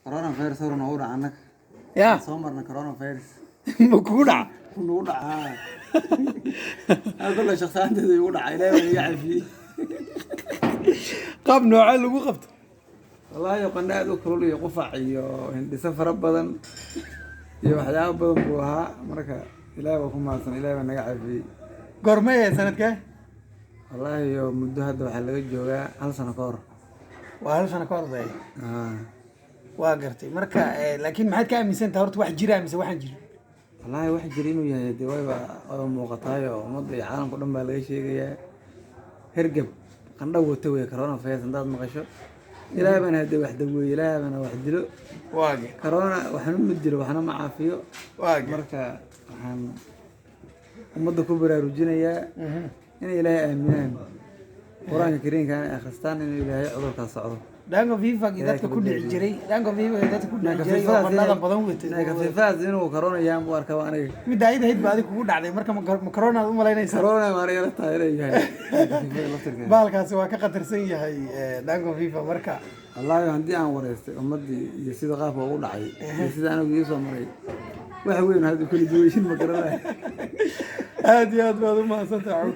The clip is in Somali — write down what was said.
Coronavirus hore noogu dhaca annaga. Ya. Soo marna coronavirus. Ma kugu dhaca? Nagu dhacaa. Kolle shaqsaanteeda igu dhacay, Ilaahay baa iga cafiyey. Qaab noocee lagu qabto? Wallaahi qandho aad u kulul iyo qufac iyo hindhiso fara badan iyo waxyaabo badan buu ahaa. Marka Ilaahay baa ku mahadsan, Ilaahay baa naga cafiyey. Goormay ee sanadkee? Wallaahi iyo muddo hadda waxaa laga joogaa hal sano ka hor. Waa hal sano ka hor bay. Ah. Waa gartay. Marka laakiin maxaad ka aaminsan tahay horta, wax jira mise waxaan jirin? Wallaahi wax jira inuu yahay dee wayba muuqataay oo ummadda iyo caalamka o dhan baa laga sheegayaa. Hergeb qandho wata wey coronavirus haddaad maqasho. Ilaahay baana hadee wax daweeye, Ilaahay baana wax dilo. Waage. Corona waxna ma dilo, waxna ma caafiyo. Waage. Marka waxaan ummadda ku baraarujinayaa inay Ilaahay aaminaan, Qur-aanka Kariimka inay akhristaan, inuu Ilaahay cudurkaas socdo. Dhanka FIFA dadka ku dhici jiray, dhanka FIFA dadka ku dhici jiray oo qandhada badan watay. Fifaas inuu corona yahay buu arkaa aniga. Midda ayada ahayd baa adiga kugu dhacday. Marka ma corona aad u malaynaysaa? Corona baan aniga la tahay inuu yahay Fifada laftirkeeda. Bahalkaasi waa ka khatarsan yahay dhanka FIFA marka. Wallaahi haddii aan wareystay ummaddii iyo sida qaabka ugu dhacay iyo sida anigu ii soo maray, wax weyn hadda kala duwaysin ma garanayo. Aad iyo aad baad u mahadsantahay.